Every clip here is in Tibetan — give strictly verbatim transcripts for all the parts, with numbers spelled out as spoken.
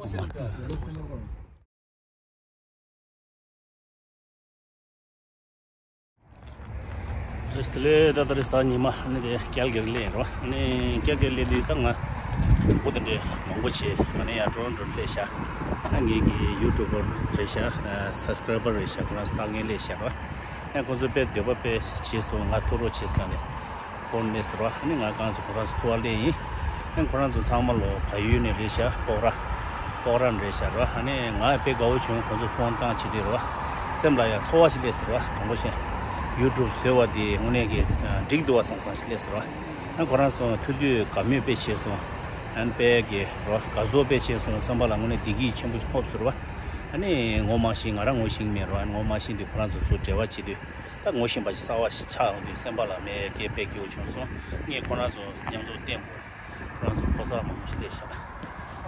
བཀྲ་ཤིས་བདེ་ལེགས། ད་ལྟ་རེས་གཟའ་ཉི་མ་ནི་དེ་ཀལ་གྷི་རི་སླེབས་ཡིན་རོ། ཨ་ནི་ཀལ་གྷི་རི་སླེབས་དུས་ད་ང་གྲོགས་པོ་དེ་འདྲས་མང་པོ་བྱས། ཨ་ནི་ཡང་ཊོ་རོན་ཊོ་སླེབས་ཤག་ཨ་ངེད་ཀྱི་ཡུ་ཊུབ་པར་རེད་ཤག་ཨ་སབ་སི་ཀ་རའི་བར་རེད་ཤག་ཁོ་རང་ཚོ་ལྟ་མཁན་སླེབས་ཤག་རོ། ཨ་ཁོ་ཚོ་དཔེ་འདོད་པ་དཔེ་བྱས་སོང་། ང་ཐུག་རོགས་བྱས་སོང་ནས། ཕོན་སླེབས་ཟེར་བ། ཨ་ནི་ང་རྐང་ཚོ་ཁོ་རང་ཚོ་ཐུག་པ་སླེབས་ཡིན། ཨ་ཁོ་རང་ཚོ་ཚང་མ་ལོ་བལ་ཡུལ་ནས་རེད་ཤག་སྤོག་ར། སྤོག་ར་ནས་རེད་ཤག་ར། ཨ་ནི་ང་དཔེ་དགའ་བོ་བྱུང་། ཁོ་ཚོ་ཕོན་བཏང་བྱེད་དུས་ར། སེམས་ལ་ཡང་ཚོར་བ་ཞིག་སླེབས་ཟེར་བ། དྲང་པོ་བཤད། ཡུ་ཊུབ་བཟོས་པ་དེ་དངོས་གནས་ཀྱི་འགྲིག་འདུག་བ་བསམ་བསམ་ཞིག་སླེབས་ཟེར་བ། ཨ་ཁོ་རང་ཚོ་ཐུག་དུས་དགའ་མོས་དཔེ་བྱས་སོང་། ཨ་ནི་དཔེ་གི་ར་དགའ་ཚོར་དཔེ་བྱས་སོང་། སེམས་པ་ལ་དངོས་གནས་བདེ་སྐྱིད་ཆེན་པོ་ཞིག་ཐོབ་ཟེར་བ། ཨ་ནི་ངོ་མ་ཤེས། ང་རང་ངོ་ཤེས་མེད་ར། ཨ་ནི་ངོ་མ་ཤེས་དུས་ཁོ་རང་ཚོ་ཚུར་འབྲེལ་བ་བྱེད་དུས། ད་ངོ་ཤེས་པ་ཞིག་གསར་པ་ཞིག་ཆགས་ཡོང་དུས་སེམས་པ་ལ་མེད་སྐད་དཔེ་སྐྱིད་པོ་བྱུང་སོང་། ངས་ཁོ་རང་ཚོ་མཉམ་དུ་བསྟན་དགོས། ཁོ་རང་ཚོ་ཕོ་གསར་མང་པོ་ཞིག་སླེབས་ཤག་ད་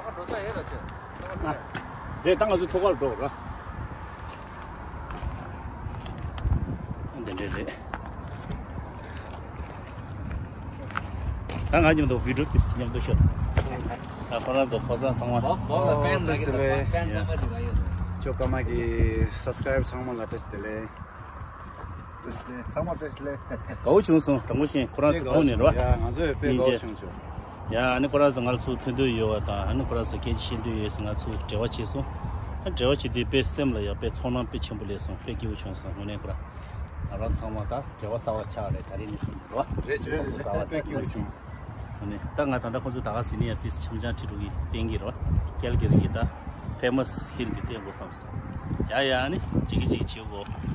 ག་འགྲོ་ས་ཡོད་ར་ཅེ། རེད། ད་ང་ཚོ་ཐོག་ཁར་འགྲོ་ར། འདི་འདྲས་རེད། ད་ང་མཉམ་དུ་བི་ཌིའོ་དེ་མཉམ་དུ་ཤོད། ད་ཁོ་རང་ཚོ་ཕོ་གསར་ཚང་མ། བཀྲ་ཤིས་བདེ་ལེགས། ཅོ་ཀ་མ་གི་སབ་སི་ཀ་རའི་བར་ཚང་མ་ལ་བཀྲ་ཤིས་བདེ་ལེགས། ཚང་མ་བཀྲ་ཤིས་བདེ་ལེགས། དགའ་བོ་བྱུང་སོང་། དྲང་པོ་བཤད། ཁོ་རང་ཚོ་ཐུག་ནས་རོ། ཡ་ང་ཚོ་ཡང་དཔེ་དགའ་བོ་བྱུང་བྱུང་། ཡ་ཨ་ནི་ཁོ་རང་ཚོ་ང་ལ་ཚུར་ཐུག་འདོད་ཡོད་པ་དང་། ཨ་ནི་ཁོ་རང་ཚོ་སྐད་ཆ་བཤད་འདོད་ཡོད་ཟེར་ང་ཚོ་འབྲེལ་བ་བྱས་སོང་། ཨ་འབྲེལ་བ་བྱས་དུས་དཔེ་སེམས་ལ་ཡ་དཔེ་ཚོར་སྣང་དཔེ་ཆེན་པོ་སླེབས་སོང་། དཔེ་སྐྱིད་པོ་བྱུང་སོང་། དངོས་གནས་ཁོ་རང་ང་རང་ཚང་མ་ད་འབྲེལ་བ་གསར་པ་ཆགས་རེད། ད་རེས་ནས་བཟུང་རོ། རེད་ཆོས་ལུགས་གསར་པ་དཔེ་སྐྱིད་པོ་བྱུང་། ཨ་ནི་ད་ང་ད་ལྟ་ཁོ་ཚོ་ད་ག་ཟིན་ནས་ཡ་ཏིས་འཆམ་འཆམ་ཁྲིད་འགྲོ་གི་བསྟན་གི་རོ། ཀལ་གྷི་རི་གི་ད་ཕེ་མ་སི་ཧིལ་གི་བསྟན་དགོས་བསམ་སོང་། ཡ་ཡ་ཨ་ནི་གཅིག་གིས་གཅིག་བྱེད་དགོས།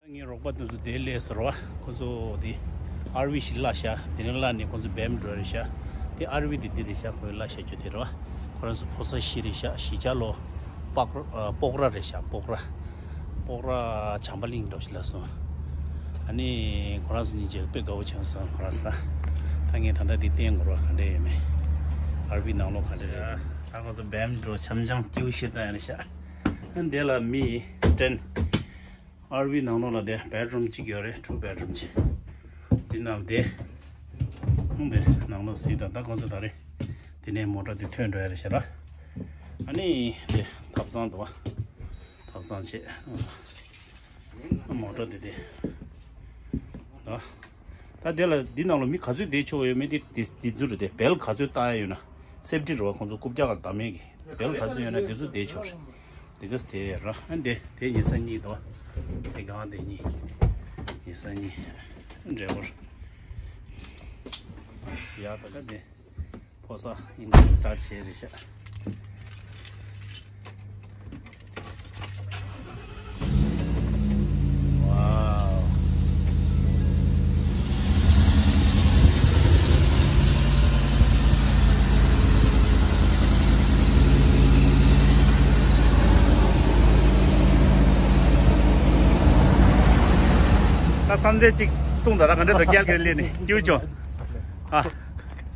ངའི་རོགས་པ་དེ་ཚོ་དེ་སླེབས་ཟེར་བ། ཁོ་ཚོ་དེ་ཨར་ཝི་ཞིག་གླ་ཤག་དེ་ནས་གླ་ནས་ཁོ་ཚོ་བེམ་འགྲོ་རེད་ཤག་དེ་ཨར་ཝི་དེ་འདི་རེད་ཤག་ཁོས་གླ་ཤག་རྒྱུ་དེ་རེད་བ། ཁོ་རང་ཚོ་ཕོ་གསར་བཞི་རེད་ཤག་བཞི་ཆ་ལོ། སྤག་ཨ་སྤོག་ར་རེད་ཤག་སྤོག་ར། སྤོག་ར་བྱམས་པ་གླིང་འགྲོ་ཞིག་ལ་སོང་། ཨ་ནི་ཁོ་རང་ཚོ་གཉིས་ཀྱིས་དཔེ་དགའ་བོ་བྱུང་སོང་། ཁོ་རང་ཚོ་ད། ད་ངས་ད་ལྟ་འདི་བསྟན་དགོས་ར། ག་འདྲ་ཡོད་མེད། ཨར་ཝི་ནང་ལོགས་ག་འདྲ་རེད། ད་ཁོ་ཚོ་བེམ་འགྲོ་འཆམ་འཆམ་སྐྱིད་པོ་ཞིག་བཏང་ཡ་རེད་ཤག་འདི་ལ་མི་སི་ཊེན། ཨར་ཝི་ནང་ལོགས་ལ་དེ་བེད་རུམ་གཅིག་ཡོད་རེད། ཊུ་བེད་རུམ་གཅིག་འདི་ནང་དེ། ཧུང་དེ་ནང་ལོགས་གཟིགས་དང་། ད་ཁོང་ཚོ་ད་རེས་དེ་ནས་མོ་ཊ་དེ་ཐོན་འགྲོ་ཡ་རེད་ཤག་ར། ཨ་ནི་དེ་ཐབ་ཚང་འདུག་བ། ཐབ་ཚང་བྱས། ཨ་མོ་ཊ་དེ་དེ། ད་ད་དེ་ལ་འདི་ནང་ལོགས་མི་ག་ཚོད་བསྡད་ཆོག་ཡོད་མེད་དེ་དེ་དེ་ཚོ་རེད། དེ་བེལ་ག་ཚོད་བཏང་ཡ་ཡོད་ན། སེབ་ཊི་རེད་བ། ཁོང་ཚོ་རྐུབ་བཀྱག་ག་བཏང་མེད་གི། བེལ་ག་ཚོད་ཡོད་ན་དེ་ཚོ་བསྡད་ཆོག་རེད། དེ་ག་ས་དེ་ར། ཨ་འདི་དེ་ཉེ་ས་གཉིས་དོ། དེ་གང་དེ་གཉིས། ཉེ་ས་གཉིས། འདྲ་བོར། ཡ་ད་ག་དེ། ཕོ་གསར་ཨིན་ཇི་སི་ཊར་ཊི་བྱས་རེད་ཤག་ཝའོ། ད་བསམ་གཏན་གཅིག་གསུངས་དང་། ད་ག་འདྲ་འདུག་ཀལ་གྷི་རི་སླེབས་ནས་སྐྱིད་པོ་བྱུང་། ཨ།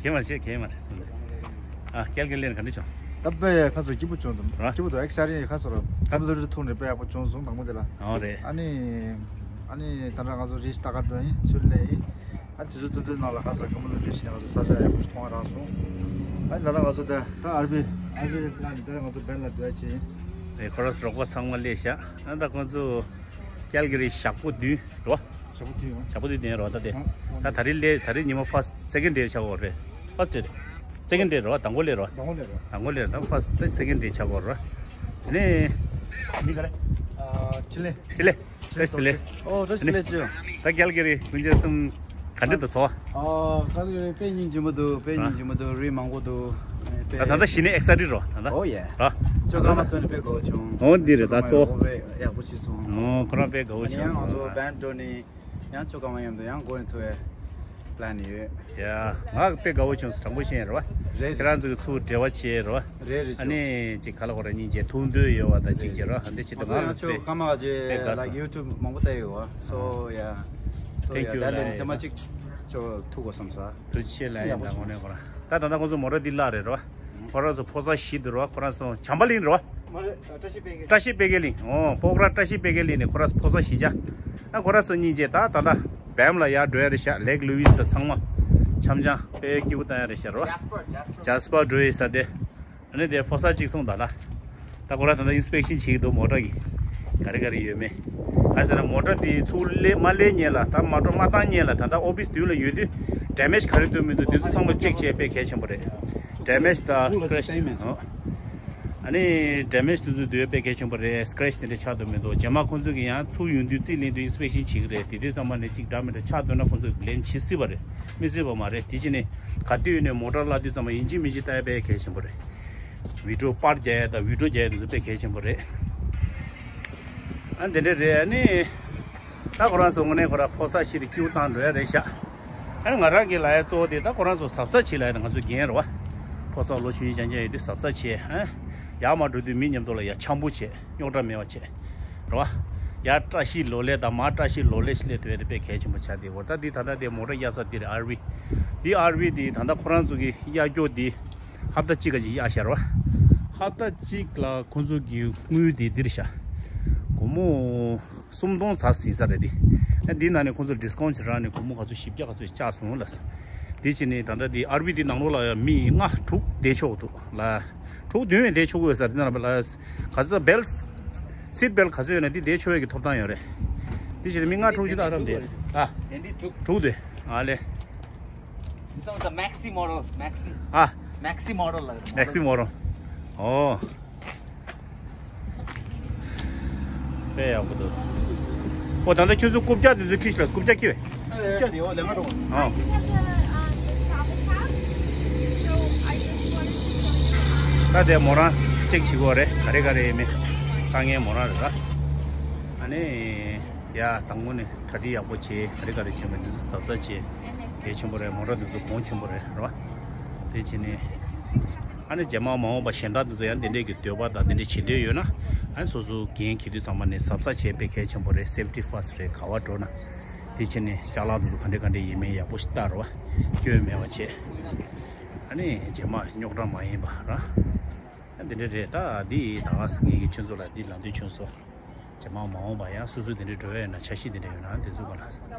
གས་མ་རེད། གས་མ་རེད། ཨ་ཀལ་གྷི་རི་སླེབས་ནས་ག་འདྲ་བྱུང་། ད་དཔེ་ཁ་སོ་སྐྱིད་པོ་བྱུང་སོང་། ར། སྐྱིད་པོ་འདུག་ཨེག་སའི་ཊེཌ་ཡིན། ཁ་སོ་ར་ཀ་མ་ལོ་ཊི་ཐུག་ནས་དཔེ་ཡག་པོ་བྱུང་སོང་། དང་པོ་དེ་ལ། ཨོ་རེད། ཨ་ནི་ཨ་ནི་ད་ལྟ་ང་ཚོ་རིས་ལྟ་ག་འགྲོ་ཡིན། ཚུར་སླེབས་ཡིན། ཨ་དུས་ཚོད་ཐུང་ཐུང་ནང་ལ་ཁ་སོ་ཀ་མ་ལོ་ཊི་བྱས་ནས་ང་ཚོ་ས་ཆ་ཡག་པོ་ཞིག་མཐོང་བ་རག་སོང་། ཨ་ནི་ད་ལྟ་ང་ཚོ་ད་ད་ཨར་ཝི་ཨར་ཝི་ལ་ནི་ད་ང་ཚོ་བེན་ལ་སྡོད་ཡ་ཆེ་ཡིན། རེད། ཁོ་རང་ཚོ་རོགས་པ་ཚང་མ་སླེབས་ཤག་ཨ་ད་ཁོང་ཚོ་ཀལ་གྷི་རི་ཞག་པོ་བདུན་རེད་བ། ཞག་པོ་བདུན་ཡོད། ཞག་པོ་བདུན་དེ་རེད་བ། ད་དེ་ཨ་ད་ད་རེས་སླེབས། ད་རེས་ཉི་མ་ཕར་སི་ཊི་སེ་ཀེན་ཌི་ཌེ་ཆགས་ཡོད་རེད། ཕར་སི་ཊི་སེ་ཀེན་ཌི་ཌེ་རེད་བ། དང་པོ་སླེབས་རེད་བ། དང་པོ་སླེབས་རེད། ད་ཕར་སི་ཊི་སེ་ཀེན་ཌི་ཌེ་ཆགས་ཡོད་རེད་བ། དེ་ནས་མི་ག་རེ། ཨ་ཁྲི་ལེ། ཁྲི་ལེ། བཀྲ་ཤིས་བདེ་ལེགས། ཨོ་བཀྲ་ཤིས་བདེ་ལེགས་ཅོ། ད་ཀལ་གྷི་རི་སྐུ་མཁྱེན་གསུམ་ག་འདྲ་འདུག་ཚོར་བ། ཨོ་ཀལ་གྷི་རི་དཔེ་སྙིང་རྗེ་མོ་འདུག་དཔེ་སྙིང་རྗེ་མོ་འདུག་རི་མང་པོ་འདུག་དཔེ། ད་ད་ལྟ་གཞི་ནས་ཨེག་སའི་ཊེཌ་རེད་བ། ད་ད། ཨོ་ཡེ། ར། ཅོ་ཀ་མ་ཐོན་ནས་དཔེ་དགའ་བོ་བྱུང་། ཨོ་འདི་རེད། ད་ཚོར་བ་དཔེ་ཡག་པོ་ཞིག་སོང་། ཨོ་ཁོ་རང་དཔེ་དགའ་བོ་ཞིག་སོང་། ཡང་ང་ཚོ་བེན་འགྲོ་ནི། ཡང་ཅོ་ཀ་མ་མཉམ་དུ་ཡང་སྒོ་ནས་ཐུག་པའི་པི་ལན་ཡོད། ཡ། ང་དཔེ་དགའ་བོ་བྱུང་སོང་། དྲང་པོ་བཤད་རེད་བ། རེད་རེད། ཁྱེད་རང་ཚོ་གི་ཚུར་འབྲེལ་བ་བྱས་རེད་བ། རེད་རེད། ཨ་ནི་ཅིག་ག་ལ་གོ་ར་སྙིང་རྗེ་ཐུག་འདོད་ཡོད་བ་དང་གཅིག་བྱས་རེད་བ། འདི་བྱེད་དུས་ང་ང་ཚོ་ཡང་ཅོ་ཀ་མ་ག་ཅེ་དཔེ་དགའ་ལ་སོང་། ཡུ་ཊུབ་མང་པོ་ལྟ་ཡོད་བ། སོ་ཡ། སོ་ཡ། Thank you ད་ལན་ལ་ཡ། ཐེངས་མ་གཅིག་ཅོ་ཐུག་དགོས་བསམ་ས། ཐུགས་རྗེ་ཆེ་ལ་ཡ། ཡག་པོ་ད་དངོས་གནས་ཁོ་རང་ད་ད་ལྟ་ཁོ་ཚོ་མོ་ཊ་འདི་གླ་རེད་རེད་བ། ཁོ་རང་ཚོ་ཕོ་གསར་བཞི་འདུག་རེད་བ། ཁོ་རང་ཚོ་བྱམས་པ་གླིང་རེད་བ། མ་རེད། བཀྲ་ཤིས་དཔལ་སྐྱིད། བཀྲ་ཤིས་དཔལ་སྐྱིད་གླིང་། ཨོ། སྤོག་ར་བཀྲ་ཤིས་དཔལ་སྐྱིད་གླིང་ནས་ཁོ་ར་ཕོ་གསར་གཞིས་ཆགས། ཨ་ཁོ་ར་ཚོ་གཉིས་བཅས་ད་ད་ལྟ་བེམ་ལ་ཡར་འགྲོ་ཡ་རེད་ཤག་ལེག་ལུ་ཝིས་དང་ཚང་མ་འཆམ་འཆམ་དཔེ་སྐྱིད་པོ་བཏང་ཡ་རེད་ཤག་རོ། ཇཱས་པར། ཇཱས་པར། ཇཱས་པར་འགྲོ་ཡི་ས་དེ། ཨ་ནི་དེ་ཕོ་གསར་གཅིག་སོང་ད་ལྟ། ད་ཁོ་ར་ད་ལྟ་ཨིན་སི་པེག་ཤིན་བྱེད་ཀྱི་འདུག་མོ་ཊ་གི། ག་རེ་ག་རེ་ཡོད་མེད། ག་ཟེར་ན་མོ་ཊ་དེ་ཚུར་སླེབས་མ་སླེབས་སྔོན་ལ། ད་མོ་ཊ་མ་བཏང་སྔོན་ལ། ད་ལྟ་ཨོ་ཕིས་མདུན་ལ་ཡོད་དུས་ཌེ་མེཇ་ག་རེ་འདུག་མི་འདུག་དེ་ཚོ་ཚང་མ་ཅེག་བྱས་དཔེ་གལ་ཆེན་པོ་རེད། ཌེ་མེཇ་དང་སི་ཀེ་རེ་ཆི། ཨོ། ཨ་ནི་ཌེ་མེཇ་དེ་ཚོ་འདུག་དཔེ་གལ་ཆེན་པོ་རེད། སི་ཀེ་རེ་ཆི་དེ་འདྲ་ཆགས་འདུག་མི་འདུག་རྗེས་མ་ཁོང་ཚོ་གིས་ཡང་ཚུར་ཡོང་དུས་རྩིས་ལེན་དུས་ཨིན་སི་པེག་ཤིན་བྱེད་ཀྱི་རེད། དེ་དུས་ཙམ་པ་ནས་གཅིག་འདྲ་མི་འདྲ་ཆགས་འདུག་ན་ཁོང་ཚོ་གིས་ལན་བྱེད་སྲིད་པ་རེད། མི་སྲིད་པ་མ་རེད། དེ་བྱས་ནས་ག་དུས་ནས་མོ་ཊ་བསླབ་དུས་ཙམ་པ་ཡིན་གཅིག་མིན་གཅིག་ལྟ་ཡ་དཔེ་གལ་ཆེན་པོ་རེད། བི་ཌི་ཡོ་པར་རྒྱག་ཡ་དང་བི་ཌི་ཡོ་རྒྱག་ཡ་དེ་ཚོ་དཔེ་གལ་ཆེན་པོ་རེད། ཨ་འདི་འདྲ་རེད། ཨ་ནི་ད་ཁོ་རང་ཚོ་དངོས་གནས་ཁོ་རང་ཕོ་གསར་ཞིག་ཏུ་སྐྱིད་པོ་བཏང་འགྲོ་ཡ་རེད་ཤག་ཨ་ནི་ང་རང་གི་ལབ་ཡ་གཙོ་བོ་དེ་ད་ཁོ་རང་ཚོ་གཟབ་གཟབ་བྱེད་ལབ་ཡ་དེ། ང་ཚོ་རྒན་རེད་བ། ཕོ་གསར་ལོ་ཆུང་ཆུང་རྐྱང་རྐྱང་ཡོད་དུས་གཟབ་གཟབ་བྱེད། ཨ། ཡར་མར་འགྲོ་དུས་མི་མཉམ་དུ་ལ་ཡར་འཆམ་པོ་བྱེད། རྙོག་དྲ་མེད་པ་བྱེད། རེད་བ། ཡར་བཀྲ་ཤིས་ལོ་ལེགས་དང་མར་བཀྲ་ཤིས་ལོ་ལེགས་སླེབས་ཐུབ་ཡ་དེ་དཔེ་གལ་ཆེན་པོ་ཆགས་བསྡད་ཡོད་རེད། ད་འདི་ད་ལྟ་དེ་མོ་ཊ་གཡར་ས་འདི་རེད། ཨར་ཝི། འདི་ཨར་ཝི་འདི་ད་ལྟ་ཁོ་རང་ཚོ་གི་གཡར་རྒྱུ་འདི་ཧབ་ཏ་གཅིག་ག་ཅིག་གཡར་བཞག་རེད་བ། ཧབ་ཏ་གཅིག་ལ་ཁོ་ཚོ་གི་དངུལ་འདི་འདིར་བཞག་སྒོར་མོ་སུམ་སྟོང་ཙམ་ཟིན་ས་རེད་དེ། ཨ་འདི་ནང་ནས་ཁོ་ཚོ་ཌིས་ཀའུན་ཊི་རག་ནས་སྒོར་མོ་ག་ཚོད་བཞི་བརྒྱ་ག་ཚོད་བཅག་སོང་ལ། དེ་བྱས་ནས་ད་ལྟ་འདི་ཨར་ཝི་འདི་ནང་ལོགས་ལ་མི་ལྔ་དྲུག་བསྡད་ཆོག་འདུག་ལ། དྲུག་བདུན་བས་བསྡད་ཆོག་གི་ཡོད་ས་རེད། དེ་ནང་ལ་ག་ཚོད་བེལ་སིཊ་བེལ་ག་ཚོད་ཡོད་ན་འདི་བསྡད་ཆོག་ཡས་ཀྱི་ཐོབ་ཐང་ཡོད་རེད། དེ་བྱས་ནས་མི་ལྔ་དྲུག་ཅིག་ད་ཨ་རམ་བསྡད། ཨ། དེ་འདི་དྲུག་དྲུག་འདུག་ཨ་ལེ། This one's a maxi model, maxi. ཨ། Maxi model ལ། Maxi model. ཨོ། དཔེ་ཡག་པོ་འདུག་ཨོ་ད་ལྟ་ཁྱོད་ཚོ་རྐུབ་བཀྱག་དེ་ཚོ་ཁྲིད་ཤོག་རྐུབ་བཀྱག་ཁྱེར་བས། རྐུབ་བཀྱག་དེ་འོ་ལས་ང་འགྲོ། ཨོ། ད་དེ་མོ་རང་ཅེག་བྱེད་དགོས་རེད། ག་རེ་ག་རེ་ཡིན་མིན། དཀའ་ངལ་མོ་རང་རེད་ར། ཨ་ནི། ཡ་དང་པོ་ནས་གྲ་སྒྲིག་ཡག་པོ་བྱེད། ག་རེ་ག་རེ་བྱེད་མིན་དེ་ཚོ་གཟབ་གཟབ་བྱེད། གལ་ཆེན་པོ་རེད། མོ་ཊ་དེ་ཚོ་གོང་ཆེན་པོ་རེད་ར། དེ་བྱས་ནས། ཨ་ནི་རྗེས་མ་མ་འོངས་པ་གཞན་དག་དེ་ཚོ་ཡང་དེ་འདྲས་ཀྱི་འདོད་པ་དང་དེ་འདྲས་བྱེད་འདོད་ཡོད་ན། ཨ་ནི་སོ་སོ་འགན་འཁྱེར་དུས་ཚང་མ་ནས་གཟབ་གཟབ་བྱས་པའི་གལ་ཆེན་པོ་རེད། སེབ་ཊི་ཕར་སི་ཊི་རེད། ག་བ་འགྲོ་ན། དེ་བྱས་ནས་ཅ་ལག་དེ་ཚོ་ག་འདྲས་ག་འདྲས་ཡིན་མིན་ཡག་པོ་ཞིག་ལྟ་རོགས། སྐྱོན་མེད་པ་བྱས། ཨ་ནི་རྗེས་མ་རྙོག་དྲ་མ་ཡིན་པ་ར། ཨ་འདི་འདྲས་རེད། ད་འདི་ད་ག་སེ་ངེད་ཀྱི་ཁྱོད་ཚོ་ལ་འདི་ལམ་སྟོན་བྱུང་སོང་། རྗེས་མ་མ་འོངས་པ་ཡང་སོ་སོ་དེ་འདྲའི་འགྲོ་ཡ་ཡོད་ན། འཆར་གཞི་དེ་འདྲ་ཡོད་ན་དེ་ཚོ་ག་ལ།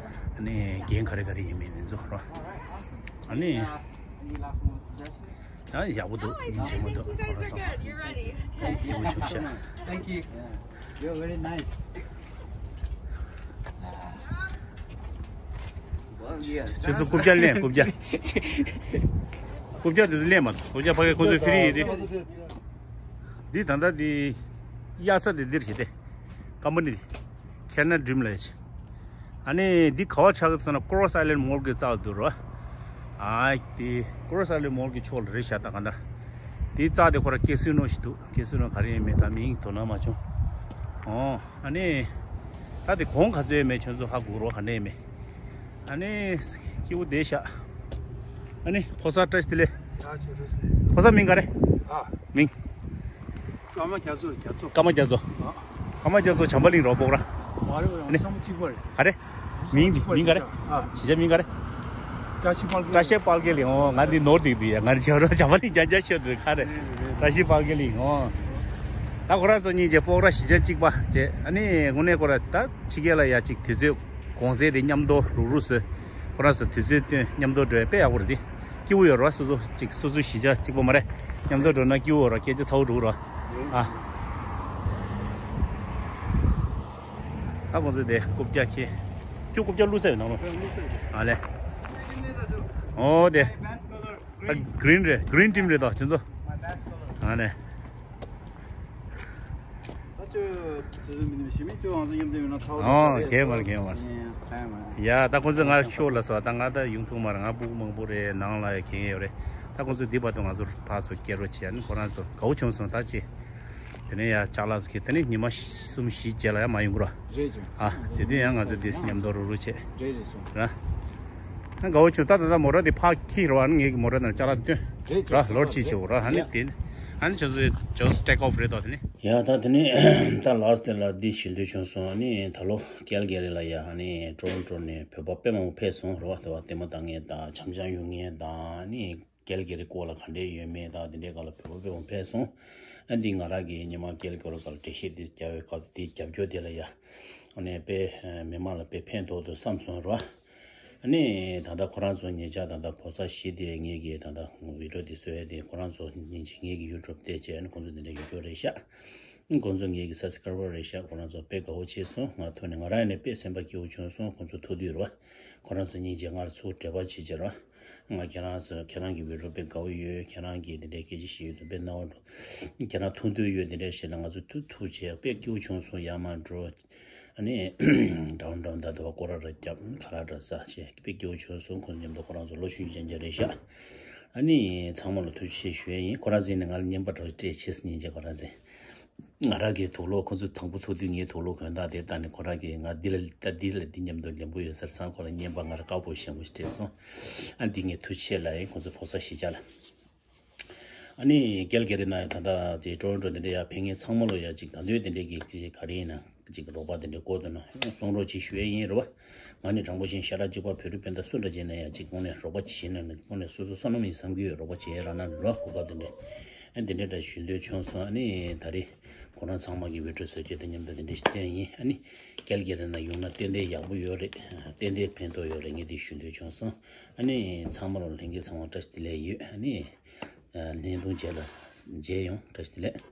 ཨ་ནི་འགན་ག་རེ་ག་རེ་ཡིན་མིན་དེ་ཚོ་རོ། ཨ་ནི། ཡང་ཡག་པོ་འདུག་ཡིན་གཅིག་མ་གཏོགས་ཁོ་རང་བསམ་པ། ཡག་པོ་བྱུང་ཤག Thank you. You're very nice. ཁྱེད་ཚོ་རྐུབ་བཀྱག་ལེན། རྐུབ་བཀྱག་རྐུབ་བཀྱག་དེ་ཚོ་ལེན་མ་གཏོགས། རྐུབ་བཀྱག་ཕ་གིར་ཁོ་ཚོས་ཕི་རི་ཡིན་ཏེ། འདི་ད་ལྟ་འདི་གཡར་ས་དེ་འདིར་བྱེད་དེ། ཀམ་པ་ནི་དེ། ཁེ་ན་ཌི་རིམ་ལབ་ཡ་ཆེ། ཨ་ནི་འདི་ག་བ་ཆགས་ཀྱི་ཟེར་ན་ཀོ་རོ་སི་ཨའི་ལན་མོལ་གྱི་རྩ་ལ་འདུག་རོ། ཨ་དེ་ཀོ་རོ་སི་ཨའི་ལན་མོལ་གྱི་ཕྱོགས་ལ་རེད་ཤག་ད་ག་འདྲ། དེའི་རྩ་དེ་ཁོ་ར་ཀེ་སི་ནོ་ཞིག་འདུག་ཀེ་སི་ནོ་ག་རེ་ཡིན་མིན་ད་མིང་དོ་སྣང་མ་བྱུང་། ཨོ། ཨ་ནི། ད་དེ་གོང་ག་ཚོད་ཡོད་མེད་ཁྱོད་ཚོ་ཧ་གོ་རོགས། ག་འདྲ་ཡིན་མིན། ཨ་ནི། སྐྱིད་པོ་བསྡད་ཤག་ཨ་ནི་ཕོ་གསར་བཀྲ་ཤིས་བདེ་ལེགས། ཡ་ཁྱོད་རེད་ཟེར། ཕོ་གསར་མིང་ག་རེ། ཨ། མིང་། ཀརྨ་རྒྱ་མཚོ། རྒྱ་མཚོ། ཀརྨ་རྒྱ་མཚོ། ཨ། ཀརྨ་རྒྱ་མཚོ་བྱམས་པ་གླིང་རོགས་སྤོག་ར། མ་རེད་བ། ཨ་ནི། ཚང་མ་གཅིག་པ་རེད། ག་རེ། མིང་། མིང་ག་རེ། ཨ། གཞིས་ཆགས་མིང་ག་རེ། བཀྲ་ཤིས་དཔལ་སྐྱིད། བཀྲ་ཤིས་དཔལ་སྐྱིད་གླིང་། ཨོ་ང་འདི་ནོར་འདུག་འདི་ཡ། ང་འདི་བྱམས་རོགས་བྱམས་པ་གླིང་རྒྱ་རྒྱ་ཤོད་འདུག་ག་རེ། བཀྲ་ཤིས་དཔལ་སྐྱིད་གླིང་ཨོ། ད་ཁོ་རང་ཚོ་གཉིས་བྱས་སྤོག་ར། གཞིས་ཆགས་གཅིག་པ་བྱས། ཨ་ནི་དངོས་གནས་ཁོ་ར་ད་ཕྱི་རྒྱལ་ལ་ཡ་གཅིག་དུས་ཚོད། གོང་ཚད་དེ་མཉམ་དུ་རུག་རུག་བཟོས། ཁོ་རང་ཚོ་དུས་ཚོད་བཏོན་མཉམ་དུ་འགྲོ་ཡ་དཔེ་ཡག་པོ་རེད་དེ། སྐྱིད་པོ་ཡོད་རེད་བ། སོ་སོ་ཅིག་སོ་སོའི་གཞིས་ཆགས་གཅིག་པ་མ་རེད། མཉམ་དུ་འགྲོ་ན་སྐྱིད་པོ་ཡོད་རེད། སྐད་ཆ་ཚ་པོ་འགྲོ་གི་རེད་བ། ཨ། ད་ཁོང་ཚོ་དེ་རྐུབ་བཀྱག་ཁྱེར། ཁྱོད་རྐུབ་བཀྱག་བླུགས་ས་ཡོད་ནང་ལོགས། ཨ་ལེ། ཨོ་དེ། ད་གི་རིན་རེད། གི་རིན་ཊིམ་རེད་དོ་ཁྱོད་ཚོ། ཨ་ལེ། ཨ་ཁྱོད་ཚོ་མི་ནི་ཞི་མི་ཚོ་ཨང་ཚོ་མཉམ་དུ་ཡོད་ན་ཚ་བོ། ཨོ་གས་མར་གས་མར། ཡ་ད་ཁོང་ཚོ་ང་ཤོག་ལ་སོ། ད་ང་ད་ཡོང་ཐུབ་མ་རེད། ང་སྤུ་གུ་མང་པོ་རེད། ནང་ལ་ཡ་གས་ཡོད་རེད། ད་ཁོང་ཚོ་འདི་བར་དུ་ང་ཚོ་ཕར་ཚུར་སྐྱེལ་རོགས་བྱེད། ཨ་ནི་ཁོ་རང་ཚོ་དགའ་བོ་བྱུང་སོང་ད་ཅི། དེ་ནས་ཡ་ཅ་ལག་ཚོ་གི་དེ་ནས་ཉི་མ་གསུམ་བཞི་རྗེས་ལ་ཡ་མ་ཡོང་གི་ར། རེད་བྱུང་། ཨ་དེ་དུས་ཡང་ང་ཚོ་འདི་མཉམ་དུ་རུག་རུག་བྱེད། རེད་རེད་བྱུང་། ར། ཨ་དགའ་བོ་བྱུང་། ད་ད་ད་མོ་ཊ་དེ་ཕར་འཁྱེར་རོགས། ཨ་ནི་ངེད་ཀྱི་མོ་ཊ་ནང་ཅ་ལག་སྟོན། རེད་ར། ལོར་ཅིག་བྱེད་འོ་ར། ཨ་ནི་དེ། ཨ་ནི་ཁྱོད་ཚོ་ཇོན་སི་ཊེག་ཨོཕ་རེད་དོ་དེ་ནི། ཡ་ད་དེ་ནི་ད་ལཱ་སི་ཊི་ལ་འདི་ཞུ་འདོད་བྱུང་སོང་། ཨ་ནི་ད་ལོ་ཀལ་གྷི་རི་ལ་ཡ་ཨ་ནི་ཊོ་རོན་ཊོ་ནས་བོད་པ་དཔེ་མང་པོ་ཕེབས་སོང་ར་བ། དེ་བ་ལྟད་མོ་ལྟ་མཁན་དང་འཆམ་འཆམ་ཡོང་མཁན་དང་། ཨ་ནི་ཀལ་གྷི་རི་སྐོར་ལ་ག་འདྲས་ཡོད་མེད་དང་དེ་འདྲའི་སྒང་ལ་བོད་པ་དཔེ་མང་པོ་ཕེབས་སོང་། ཨ་འདི་ང་རང་གིས་ཉི་མ་རྒྱལ་སྐོར་སྐབས་འགྲེལ་བཤད་འདི་རྒྱབ་པའི་སྐབས་འདི་རྒྱབ་སྐྱོར་དེ་ལ་ཡ། ཨ་ནི་དཔེ་མི་མང་ལ་དཔེ་ཕན་ཐོགས་འདུག་བསམ་སོང་ར། ཨ་ནི་ད་ལྟ་ཁོ་རང་ཚོ་ཉེ་ཆར་ད་ལྟ་ཕོ་གསར་བཞི་དེ་ངེད་ཀྱི་ད་ལྟ་བི་ཌི་ཡོ་འདི་བཟོ་ཡ་དེ་ཁོ་རང་ཚོ་སྙིང་རྗེ་ངེད་ཀྱི་ཡུ་ཊུབ་བལྟས་བྱས་ཨ་ནི་ཁོང་ཚོ་འདི་འདྲ་ཡོད་སྐྱོར་རེད་ཤག་ཁོང་ཚོ་ངེད་ཀྱི་སབ་སི་ཀ་རའི་བར་རེད་ཤག་ཁོ་རང་ཚོ་དཔེ་དགའ་བོ་བྱས་སོང་། ང་ཐུག་ནས་ང་རང་ནས་དཔེ་སེམས་པ་སྐྱིད་པོ་བྱུང་སོང་། ཁོང་ཚོ་ཐུག་དུས་ར། ཁོ་རང་ཚོ་སྙིང་རྗེ་ང་ལ་ཚུར་འབྲེལ་བ་བྱེད་ཀྱི་ར། ང་ཁྱེད་རང་ཚོ་ཁྱེད་རང་གི་བི་ཌི་ཡོ་དཔེ་དགའ་བོ་ཡོད། ཁྱེད་རང་གིས་དེ་འདྲའི་སྐད་ཆ་བཤད་ཡོད་འདུག་དཔེ་སྣང་བ་འགྲོ། ཁྱེད་རང་ཐུག་འདོད་ཡོད་དེ་འདྲ་བཤད་ན་ང་ཚོ་ཐུག་ཐུག་བྱས་དཔེ་སྐྱིད་པོ་བྱུང་སོང་། ཡར་མར་འགྲོ། ཨ་ནི་འགྲམ་འགྲམ་ད་དུ་བ་སྐོར་ར་ར་རྒྱབ་ཁ་ལག་འདྲ་ཟ་བྱས་དཔེ་སྐྱིད་པོ་བྱུང་སོང་། ཁོང་ཚོ་མཉམ་དུ་ཁོ་རང་ཚོ་ལོ་ཆུང་ཆུང་ཅན་རེད་ཤག་ཨ་ནི་ཚང་མ་ལ་ཐུགས་རྗེ་ཆེ་ཞུ་ཡ་ཡིན། ཁོ་རང་ཚོ་ནི་ང་ལ་རྔན་པ་འདྲ་སྤྲད་བྱས་སྙིང་རྗེ་ཁོ་རང་ཚོ། ང་རང་གི་དུག་ལོག་ཁོ་ཚོ་དང་པོ་ཐུག་དུས་ངའི་དུག་ལོག་གོན་སྟངས་དེ་ལྟ་ནས་ཁོ་རང་གིས་ང་འདི་ལ་ལྟ་འདི་ལ་འདི་མཉམ་དུ་ལེན་པོ་ཡོད་ས་རེད་བསམ་ཁོ་རང་རྔན་པ་ང་ལ་དཀར་པོ་ཞེ་པོ་ཞིག་སྤྲད་སོང་། ཨ་འདི་ངས་ཐུགས་རྗེ་ཆེ་ལབ་ཡིན་ཁོ་ཚོ་ཕོ་གསར་བཞི་ཆ་ལ། ཨ་ནི་རྒྱལ་རྒྱལ་རེད་ན་ད་ལྟ་དེ་ཀྲོ་རོན་ཀྲོ་དེ་འདྲ་ཡ་ཕེབས་མཁན་ཚང་མ་ལོ་ཡ་ཅིག་ད་ལོས་དེ་འདྲའི་གི་ཅིག་ག་རེ་ཡིན་ན་ཅིག་རོགས་པ་དེ་འདྲའི་བསྐོ་འདུག་ན་གསུང་རོགས་ཅིག་ཞུ་ཡ་ཡིན་རེད་བ། ང་ནི་དྲང་པོ་བཞིན་ཤ་ཁྲག་གཅིག་པ་བོད་རིགས་སྤུན་ཟླ་སུ་འདྲ་བྱས་ན་ཡ་ཅིག་དངོས་གནས་རོགས་པ་བྱས་ན་ནི་དངོས་གནས་སོ་སོ་བསོད་ནམས་ཡིན་བསམ་གྱི་ཡོད། རོགས་པ་བྱས་ར་ན་རོགས་གོ་སྐབས་དེ་འདྲ་ཨ་དེ་འདྲ་འདྲ་ཞུ་འདོད་བྱུང་སོང་། ཨ་ནི་ད་རེས་ཁོ་རང་ཚང་མ་གི་བི་ཌི་ཡོ་བཟོ་བྱེད་དེ་མཉམ་དུ་དེ་འདྲ་ཞིག་བསྟན་ཡིན། ཨ་ནི་རྒྱལ་རྒྱལ་རེད་ན་ཡོང་ན་ཏན་ཏན་ཡག་པོ་ཡོད་རེད། ཏན་ཏན་ཕན་ཐོགས་ཡོད་རེད། ངས་དེ་ཞུ་འདོད་བྱུང་སོང་། ཨ་ནི་ཚང་མ་ལ་ལྷན་རྒྱས་ཚང་མ་བཀྲ་ཤིས་བདེ་ལེགས་ཡོད། ཨ་ནི་ཨ་བརྙན་ཐུང་རྗེས་ལ་མཇལ་ཡོང་། བཀྲ་ཤིས་བདེ་ལེགས།